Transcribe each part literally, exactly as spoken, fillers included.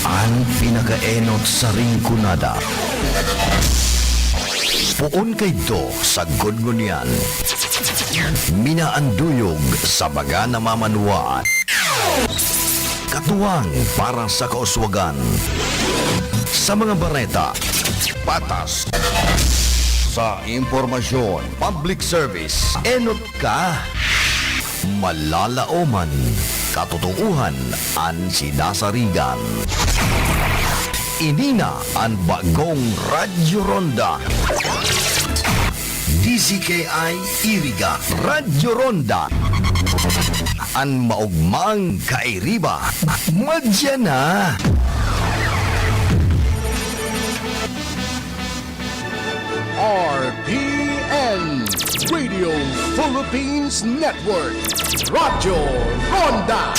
An pinakaenot sa Rinconada. Poon kaidto sa sagkod ngunyan. Minaanduyog sa baga na mamanwaan. Katuwang para sa kauswagan. Sa mga bareta, patas. Sa impormasyon, public service, enot ka. Malalaoman, katotoohan an sinasarigan. Ini na an bagong Radyo Ronda. D Z K I Iriga, Radyo Ronda. An maogmang kairiba, madya na. R P N, Radio Philippines Network, Radyo Ronda,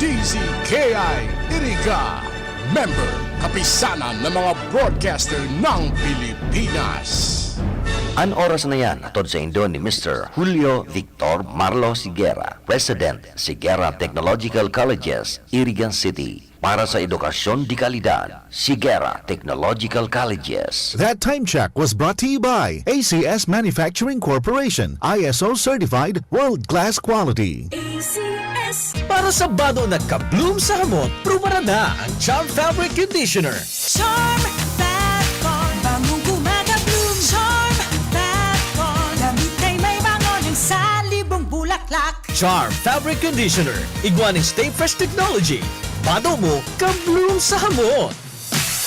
D Z K I Iriga, member, kapisanan ng mga broadcaster ng Pilipinas. An oras na yan, hatod saindo ni Mister Julio Victor Marlo Siguera, President, Siguera Technological Colleges, Iriga City. Para sa edukasyon de kalidad, Siguera Technological Colleges. That time check was brought to you by A C S Manufacturing Corporation, I S O certified, world-class quality. A C S. Para sa bado na ka-bloom sa hamot, prubaran na ang Charm Fabric Conditioner. Charm Fab Con, bangong gumagabloom. Charm Fab Con, damit ay may bango ng salibong bulaklak. Charm Fabric Conditioner, igwa nin Stay Fresh Technology. Bado mo, ka-bloom sa hamot.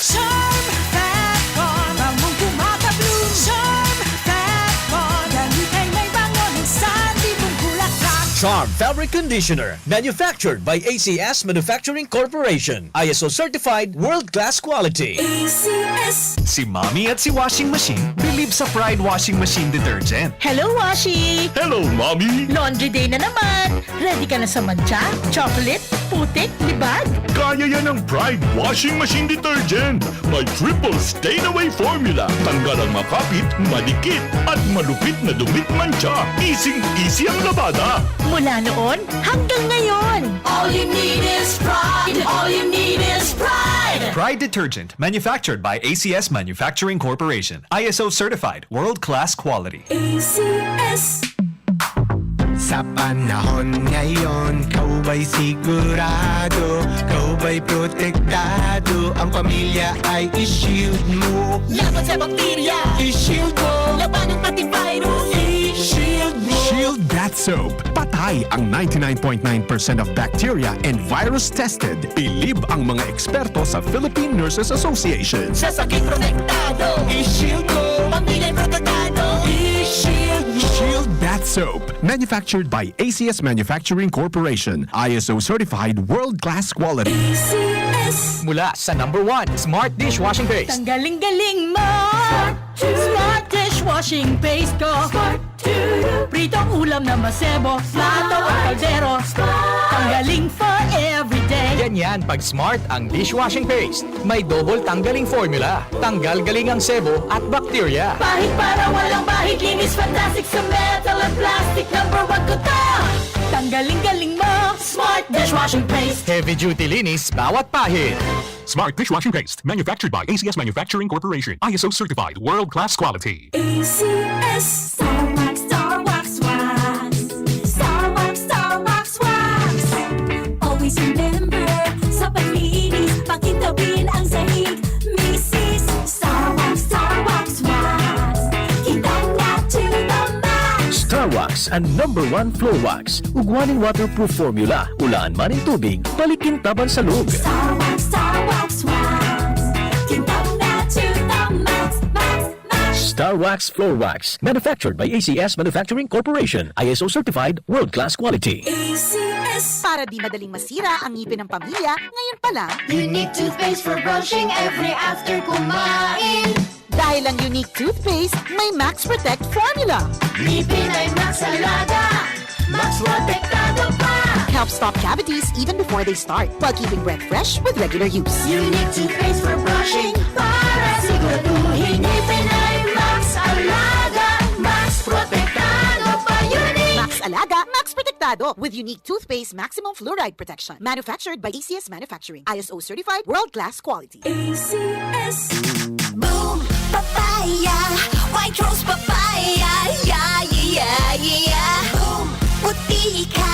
Charm Fab Con, bangong gumagabloom. Charm Fab Con, damit ay may bango ng salibong bulaklak. Charm Fabric Conditioner, manufactured by A C S Manufacturing Corporation. I S O certified, world-class quality. A C S. Si Mommy at si Washing Machine believe sa Pride Washing Machine Detergent. Hello, Washi! Hello, Mommy! Laundry day na naman! Ready ka na sa mantsa, chocolate, putik, libag? Kaya yan ng Pride Washing Machine Detergent. May triple stain away formula. Tanggal ang makapit, madikit, at malupit na dumi at mantsa. Easing-easy ang labada. Mula noon hanggang ngayon. All you need is Pride. All you need is Pride. Pride Detergent, manufactured by A C S Manufacturing Corporation. I S O certified, world-class quality. A C S. Sa panahon ngayon, ikaw ba'y sigurado? Ikaw ba'y protektado? Ang pamilya ay i-shield mo. Laban sa bakterya, i-shield mo. Labanan pati virus, i-shield mo. Shield Bath Soap. Patay ang ninety-nine point nine percent of bacteria and virus tested. Bilib ang mga eksperto sa Philippine Nurses Association. Sa sakit protektado, i-shield mo. Pamilya protektado, i-shield mo. Shield Bath Soap. Manufactured by A C S Manufacturing Corporation. I S O certified, world-class quality. A C S. Mula sa number one, Smart Dishwashing Paste. Tanggaling-galing mo! Smart Dishwashing Paste ko. Pritong ulam na masebo, plato o kaldero. Tanggaling for everyday. Ganyan pag Smart ang dishwashing paste. May double tanggaling formula. Tanggal galing ang sebo at bakterya. Pahid para walang bahid, linis fantastic sa metal at plastic. Number one ko to. Tanggaling-galing mo, Smart Dishwashing Paste. Heavy duty linis bawat pahid. Smart Dishwashing Paste, manufactured by A C S Manufacturing Corporation, I S O certified, world-class quality. A C S. Star Wax, Star Wax, Wax. Star Wax, Star Wax, Wax. Always remember, sa paglinis, pakintabin ang sahig. Misis, Star Wax, Star Wax, Wax. Kintab na to the max. Star Wax, ang number one floor wax. Ugwa nin waterproof formula, ulaan man nin tubig, balik kintaban sa log. Star Wax, Star Wax, Wax. Kintab na to the max, max, max. Star Wax Floor Wax, manufactured by A C S Manufacturing Corporation, I S O certified, world-class quality. A C S. Para di madaling masira ang ngipin ng pamilya, ngayon pa lang. Unique toothpaste for brushing every after kumain. Dahil ang Unique Toothpaste may Max Protect Formula. Ngipin ay Max Alaga, Max Protektado pa. Helps stop cavities even before they start, while keeping breath fresh with regular use. Unique Toothpaste for brushing, para siguraduhin ngipin ay Max Alaga, Max Protektado pa. Unique! Max Alaga, Max Protektado. Ado with unique toothpaste maximum fluoride protection. Manufactured by A C S Manufacturing. I S O certified, world-class quality. A C S. Boom Papaya, White Rose Papaya, yeah, yeah, yeah, yeah. Boom, puti ka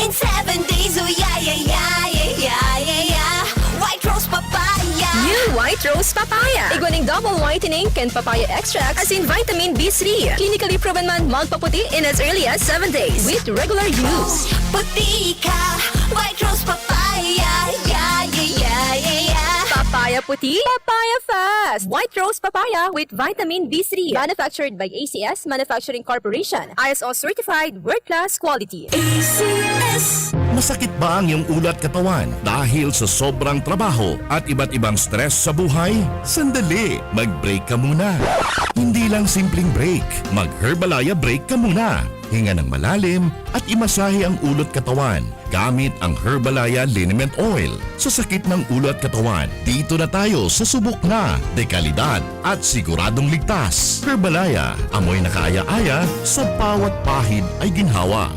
in seven days, oh yeah, yeah, yeah, yeah, yeah, yeah, yeah. White Rose Papaya. New White Rose Papaya. Igwa ning double whitening kan papaya extract, asin vitamin B three. Clinically proven man magpaputi in as early as seven days with regular use. Puti ka, White Rose Papaya, yeah, yeah, yeah, yeah, yeah. Papaya puti, papaya fast. White Rose Papaya with vitamin B three. Manufactured by A C S Manufacturing Corporation. I S O certified, world-class quality. A C S. Masakit ba ang iyong ulo at katawan dahil sa sobrang trabaho at iba't ibang stress sa buhay? Sandali, mag-break ka muna. Hindi lang simpleng break, mag-Herbalaya break ka muna. Hinga ng malalim at imasahe ang ulo at katawan gamit ang Herbalaya Liniment Oil. Sa sakit ng ulo at katawan, dito na tayo sa subok na, dekalidad at siguradong ligtas. Herbalaya, amoy nakaaya-aya, sa bawat pahid ay ginhawa.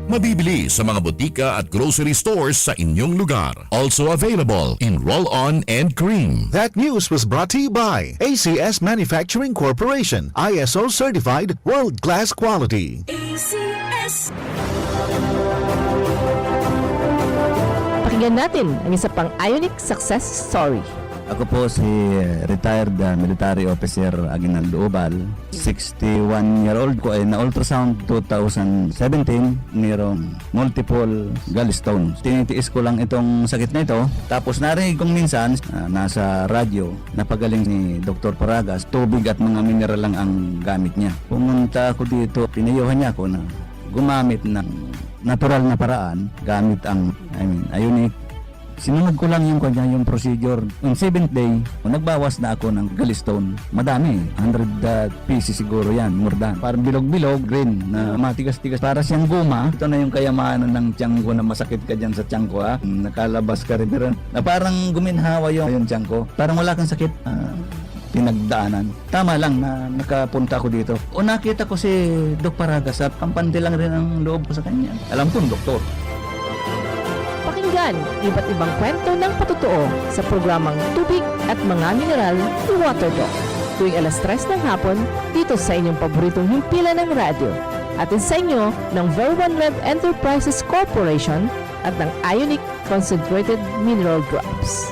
Mabibili sa mga botika at grocery stores sa inyong lugar. Also available in roll-on and cream. That news was brought to you by A C S Manufacturing Corporation, I S O certified, world-class quality. A C S. Pakinggan natin ang isa pang Ionic success story. Ako po si retired, ah, military officer Aguinaldo Ubal. Sixty-one year old ko ay na-ultrasound two thousand seventeen, mayroong multiple gallstones. Tinitiis ko lang itong sakit na ito. Tapos narinig kong minsan, ah, nasa radyo, napagaling ni Doktor Paragas, tubig at mga mineral lang ang gamit niya. Pumunta ako dito, pinayuhan niya ako na gumamit ng natural na paraan, gamit ang, I mean, Ionic. Sinunod ko lang yung kanya, yung procedure. Yung seventh day, nagbawas na ako ng gallstone. Madami, hundred, ah, pieces siguro yan, more than. Parang bilog-bilog, green, na matigas-tigas. Para siyang guma. Ito na yung kayamanan ng tiyan ko na masakit ka dyan sa tiyan ko, ha? Nakalabas ka rin, pero na parang guminhawa yung, yung tiyan ko. Parang wala kang sakit. Ah, pinagdaanan. Tama lang na nakapunta ako dito. O nakita ko si Doc Paragas, sa kampante lang rin ang loob ko sa kanya. Alam kong doktor. Pakinggan iba't ibang kwento ng patotoo sa programang Tubig at Mga Mineral ni Water Doc. Tuwing alas tres ng hapon, dito sa inyong paboritong himpilan ng radyo. Hatid sa inyo ng Ver One Rev Enterprises Corporation at ng Ionic Concentrated Mineral Drops.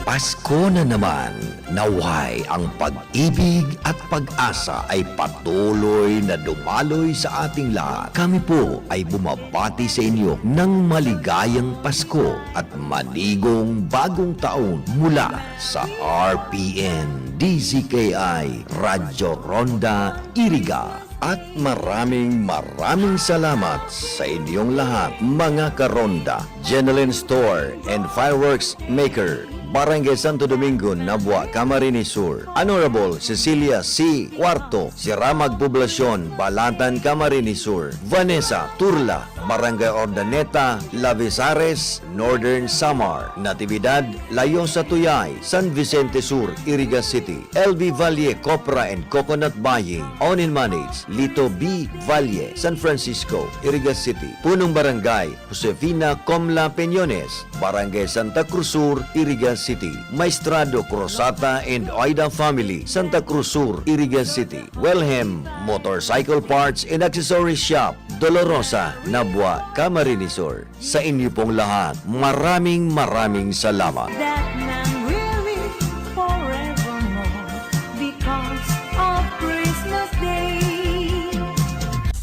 Pasko na naman. Naway ang pag-ibig at pag-asa ay patuloy na dumaloy sa ating lahat. Kami po ay bumabati sa inyo ng maligayang Pasko at manigong bagong taon mula sa R P N D Z K I Radyo Ronda Iriga. At maraming, maraming salamat sa inyong lahat, mga karonda. Jenelyn Store and Fireworks Maker, Barangay Santo Domingo, Nabua, Camarines Sur. Honorable Cecilia C. Cuarto, Siramag Poblacion, Balatan, Camarines Sur. Vanessa Turla, Barangay Urdaneta, Lavezares, Northern Samar. Natividad, Layosa Tuyay, San Vicente Sur, Iriga City. L V Valle Copra and Coconut Buying, own and manage, Lito B. Valle, San Francisco, Iriga City. Punong Barangay, Josefina Comla Peñones, Barangay Santa Cruz Sur, Iriga City. Maestrado Cruzata and Oida Family, Santa Cruz Sur, Iriga City. Wilhelm Motorcycle Parts and Accessory Shop, Dolorosa, Nabua, Camarines Sur. Sa inyo pong lahat, maraming, maraming salamat. That nang weary forevermore because of Christmas Day.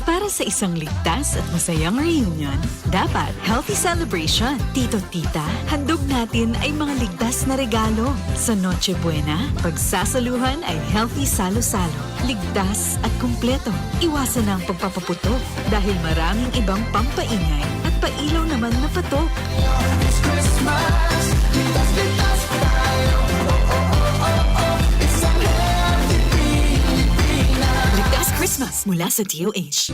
Para sa isang ligtas at masayang reunion, dapat healthy celebration. Tito, tita, handog natin ay mga ligtas na regalo. Sa Noche Buena, pagsasaluhan ay healthy salo-salo. Ligtas at kumpleto. Iwasan na ang pagpapaputok dahil maraming ibang pampaingay at pailaw naman na patok. This Christmas, ligtas, ligtas tayo. Oh, oh, oh, oh, oh. Isang healthy Pilipinas. Ligtas Christmas mula sa D O H.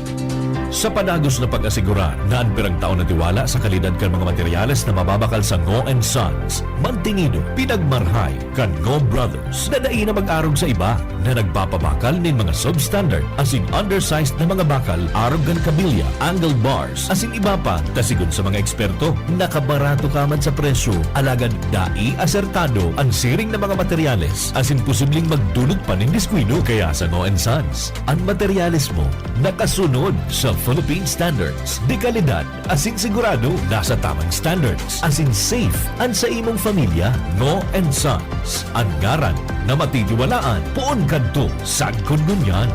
Sa padagos na pag-asigurar na an pirang taon na tiwala sa kalidad kan mga materyales na mababakal sa Ngo and Sons, mantengido, pinagmarhay kan Ngo Brothers na dai na mag-arog sa iba na nagpapabakal nin mga substandard asin undersized na mga bakal arog kan kabilya, angle bars, asin iba pa, ta sigon sa mga eksperto, nakabarato ka man sa presyo, alagad dai asertado an siring na mga materyales asin posibleng magdulot pa nin diskuido. Kaya sa Ngo and Sons, an materyales mo nakasunod sa Philippine standards, de kalidad asin sigurado nasa tamang standards, asin safe an sa imong pamilya. Ngo and Sons, an ngaran na matitiwalaan poon kadto sagkod ngunyan.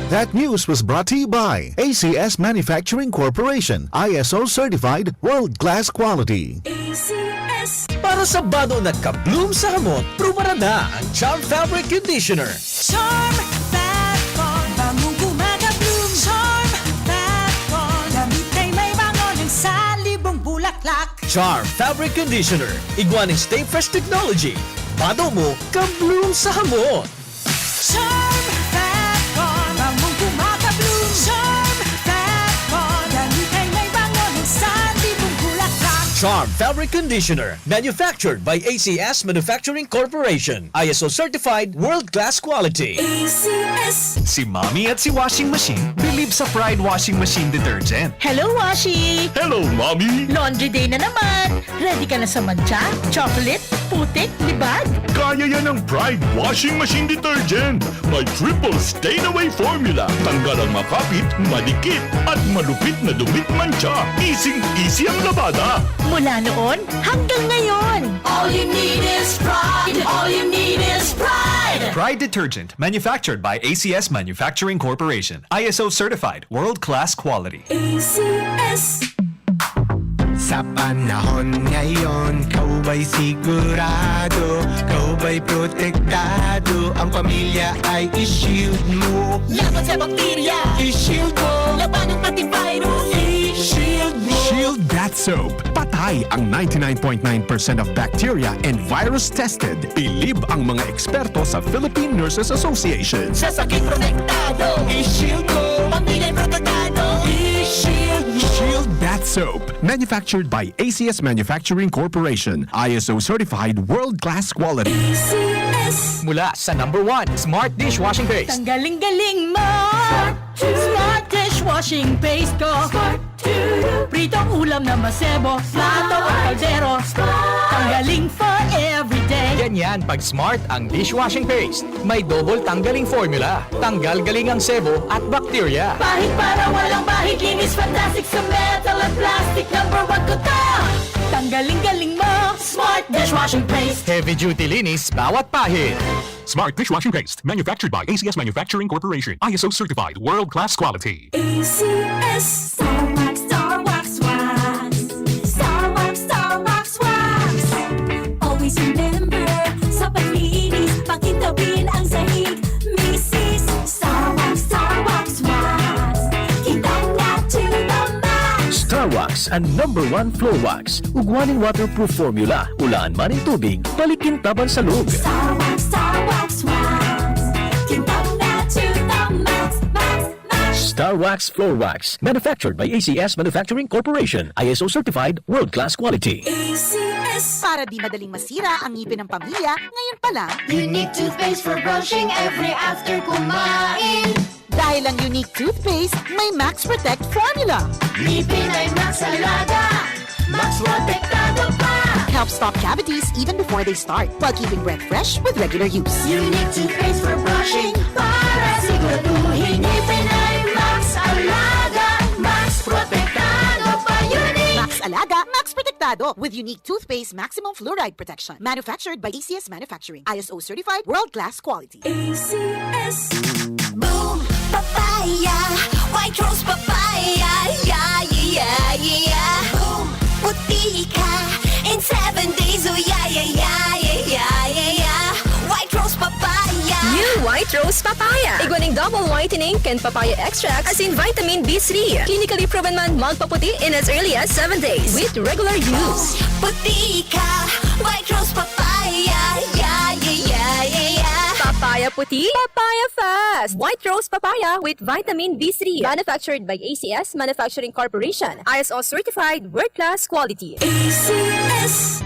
That news was brought to you by A C S Manufacturing Corporation, I S O certified, world-class quality. A C S. Para sa bado na ka-bloom sa hamot, prubaran na ang Charm Fabric Conditioner. Charm Fat Con, bangong gumagabloom. Charm Fat Con, damit ay may bango ng salibong bulaklak. Charm Fabric Conditioner, igwa nin Stay Fresh Technology. Bado mo, ka-bloom sa hamot. Charm Fat Con, bangong gumagabloom. Charm Fat Con, damit ay may bango ng salibong bulaklak. Charm Fabric Conditioner, manufactured by A C S Manufacturing Corporation. I S O certified, world-class quality. A C S. Si Mommy at si Washing Machine believe sa Pride Washing Machine Detergent. Hello, Washi! Hello, Mommy! Laundry day na naman! Ready ka na sa mantsa, chocolate, putik, libag? Kaya yan ng Pride Washing Machine Detergent. May triple stain away formula. Tanggal ang makapit, madikit, at malupit na dumi at mantsa. Easing-easy ang labada. Mula noon hanggang ngayon. All you need is Pride. All you need is Pride. Pride Detergent, manufactured by A C S Manufacturing Corporation. I S O certified, world-class quality. A C S. Sa panahon ngayon, ikaw ba'y sigurado? Ikaw ba'y protektado? Ang pamilya ay i-shield mo. Laban sa bakterya, i-shield mo. Labanan pati virus, i-shield mo. Shield Bath Soap. Patay ang ninety-nine point nine percent of bacteria and virus tested. Bilib ang mga eksperto sa Philippine Nurses Association. Sa sakit protektado, i-shield mo. Pamilya protektado, i-shield mo. Shield Bath Soap. Manufactured by A C S Manufacturing Corporation. I S O certified, world-class quality. A C S. Mula sa number one, Smart Dishwashing Paste. Tanggaling-galing mo! Smart Dishwashing Paste ko! Pritong ulam na masebo, plato o kaldero. Tanggaling for everyday. Ganyan pag Smart ang dishwashing paste. May double tanggaling formula. Tanggal galing ang sebo at bakterya. Pahid para walang bahid, linis fantastic sa metal at plastic. Number one ko to. Tanggaling galing mo, Smart Dishwashing Paste. Heavy duty linis bawat pahid. Smart Dishwashing Paste, manufactured by A C S Manufacturing Corporation, I S O certified, world-class quality. A C S. Star Wax, Star Wax, Wax. Star Wax, Star Wax, Wax. Always remember, sa paglinis, pakintabin ang sahig. Misis, Star Wax, Star Wax, Wax. Kintab na to the max. Star Wax, an number one floor wax. Ugwa nin waterproof formula, ulaan man nin tubig, palikintaban sa log. Star Wax, Star Wax, Wax. Kintab na to the max, max, max. Star Wax Floor Wax, manufactured by A C S Manufacturing Corporation, I S O certified, world-class quality. A C S. Para di madaling masira ang ngipin ng pamilya, ngayon pa lang. Unique toothpaste for brushing every after kumain. Dahil ang Unique Toothpaste may Max Protect Formula. Ngipin ay Max Alaga, Max Protektado pa. Helps stop cavities even before they start, while keeping breath fresh with regular use. Unique Toothpaste for brushing, para siguraduhin ngipin ay Max Alaga, Max Protektado pa. Unique! Max Alaga, Max Protektado with Unique Toothpaste Maximum Fluoride Protection. Manufactured by A C S Manufacturing. I S O certified, world-class quality. A C S. Boom! Papaya! White Rose Papaya! Yeah, yeah, yeah, yeah! Boom! Puti ka in seven days! Oh, yeah, yeah, yeah, yeah, yeah, yeah, yeah! White Rose Papaya! New White Rose Papaya! Igwa ning double whitening kan papaya extract asin vitamin B three. Clinically proven man magpaputi in as early as seven days with regular use. Puti ka! White Rose Papaya! Yeah, yeah, yeah, yeah, yeah! Papaya Puti, Papaya Fest! White Rose Papaya with Vitamin B three. Manufactured by A C S Manufacturing Corporation. I S O certified, world-class quality. A C S.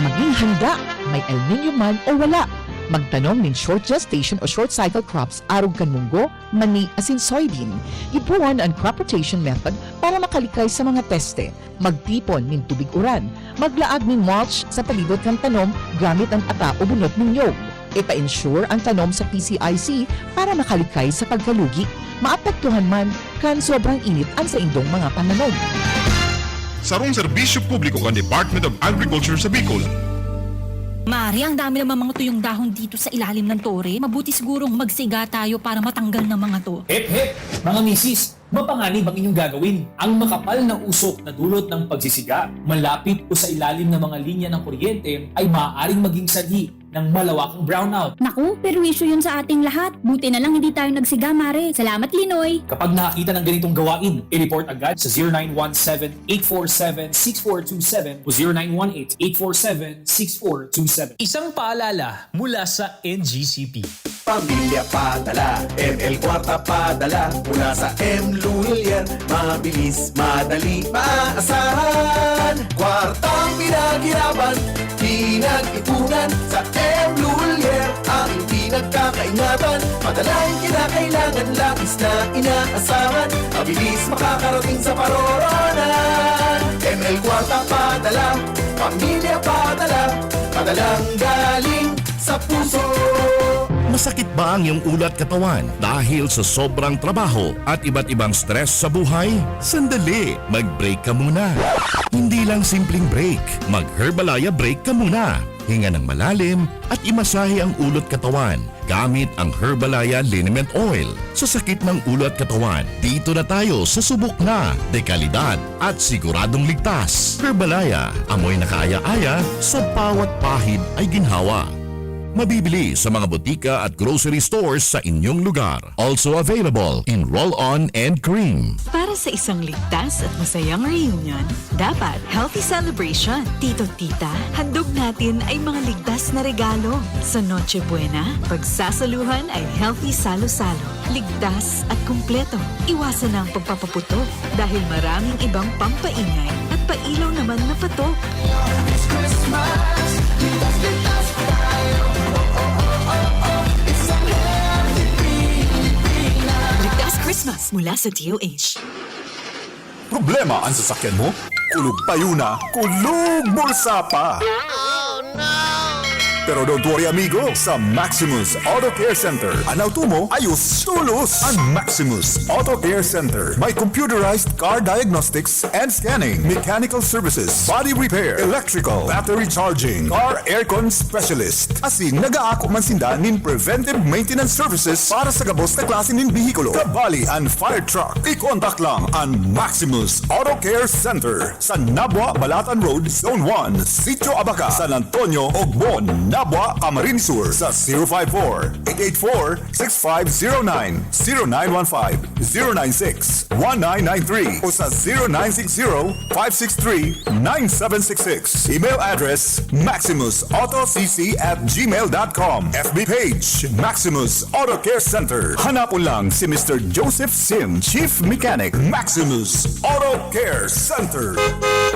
Maging handa, may El Niño man o wala. Magtanom nin short gestation o short cycle crops arog kan munggo, mani asin soybean. Gibohon an crop rotation method para makalikay sa mga peste. Magtipon nin tubig uran. Maglaag nin mulch sa palibot kan tanom gamit an ata o bunot nin niyog. Ipa-insure an tanom sa P C I C para makalikay sa pagkalugi. Maapektuhan man kan sobrang init an saindong mga pananom. Sarong serbisyo publiko kan Department of Agriculture sa Bicol. Mare, ang dami namang mga tuyong dahon dito sa ilalim ng tore. Mabuti sigurong magsiga tayo para matanggal ng mga to. Hep, hep! Mga misis, mapanganib ang inyong gagawin. Ang makapal na usok na dulot ng pagsisiga, malapit o sa ilalim ng mga linya ng kuryente ay maaaring maging sanhi ng malawakang brownout. Naku, perwisyo yun sa ating lahat. Buti na lang hindi tayo nagsiga, Mare. Salamat, Linoy! Kapag nakakita ng ganitong gawain, i-report agad sa zero nine one seven, eight four seven, six four two seven o zero nine one eight, eight four seven, six four two seven. Isang paalala mula sa N G C P. Pamilya padala, M L Kwarta padala, mula sa M Lulier. Mabilis, madali, maaasahan. Kwartang pinaghirapan, pinag-ipunan, sa M Lulier aking pinagkakaingatan. Padalang kinakailangan, labis na inaasahan. Mabilis makakarating sa paroroonan. M L Kwarta padala, pamilya padala, padalang galing sa puso. Masakit ba ang iyong ulo at katawan dahil sa sobrang trabaho at iba't ibang stress sa buhay? Sandali, mag-break ka muna. Hindi lang simpleng break, mag-Herbalaya break ka muna. Hinga ng malalim at imasahe ang ulo at katawan gamit ang Herbalaya Liniment Oil. Sa sakit ng ulo at katawan, dito na tayo sa subok na, dekalidad at siguradong ligtas. Herbalaya, amoy na kaaya-aya, sa bawat pahid ay ginhawa. Mabibili sa mga botika at grocery stores sa inyong lugar. Also available in roll-on and cream. Para sa isang ligtas at masayang reunion, dapat healthy celebration. Tito, tita, handog natin ay mga ligtas na regalo. Sa Noche Buena, pagsasaluhan ay healthy salo-salo. Ligtas at kumpleto. Iwasan na ang pagpapaputok dahil maraming ibang pampaingay at pailaw naman na patok. Ligtas Christmas mula sa D O H. Problema an sasakyan mo? Kulog payo na, kulog bulsa pa! Pero don't worry, amigo! Sa Maximus Auto Care Center, an auto mo ayos tolos! An Maximus Auto Care Center may computerized car diagnostics and scanning, mechanical services, body repair, electrical, battery charging, car aircon specialist. Asin nagaako man sinda nin preventive maintenance services para sa gabos na klase nin behikulo, kabali an fire truck. I-contact lang an Maximus Auto Care Center sa Nabua, Balatan Road, Zone one, Sitio Abaca, San Antonio, Ogbon, Nabua, Camarines Sur sa zero five four, eight eight four, six five zero nine, zero nine one five, zero nine six, one nine nine three o sa zero nine six zero, five six three, nine seven six six. Email address, maximus auto c c at gmail dot com. F B page, Maximus Auto Care Center. Hanapon lang si Mister Joseph Sim, Chief Mechanic, Maximus Auto Care Center.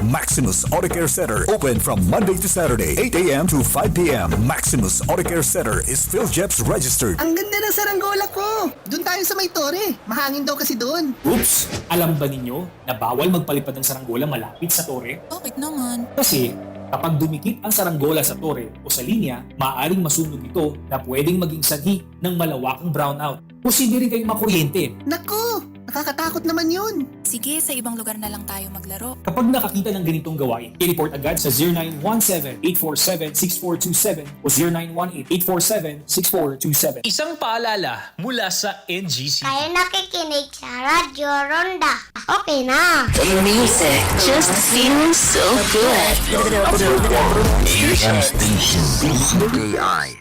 Maximus Auto Care Center, open from Monday to Saturday, eight a.m. to five p.m. Maximus Auto Care Center is PhilGEPS registered. Ang ganda ng saranggola ko! Doon tayo sa may tore. Mahangin daw kasi doon. Oops! Alam ba ninyo na bawal magpalipad ng saranggola malapit sa tore? Bakit naman? Kasi kapag dumikit ang saranggola sa tore o sa linya, maaaring masunog ito na pwedeng maging sanhi ng malawakang brownout. Posible rin kayong makuryente. Naku! Nakakatakot naman yun! Sige, sa ibang lugar na lang tayo maglaro. Kapag nakakita ng ganitong gawain, i-report agad sa zero nine one seven, eight four seven, six four two seven o zero nine one eight, eight four seven, six four two seven. Isang paalala mula sa N G C. Kayo nakikinig sa Radyo Ronda. Okay na. The music just feels so good. A M station, D J I.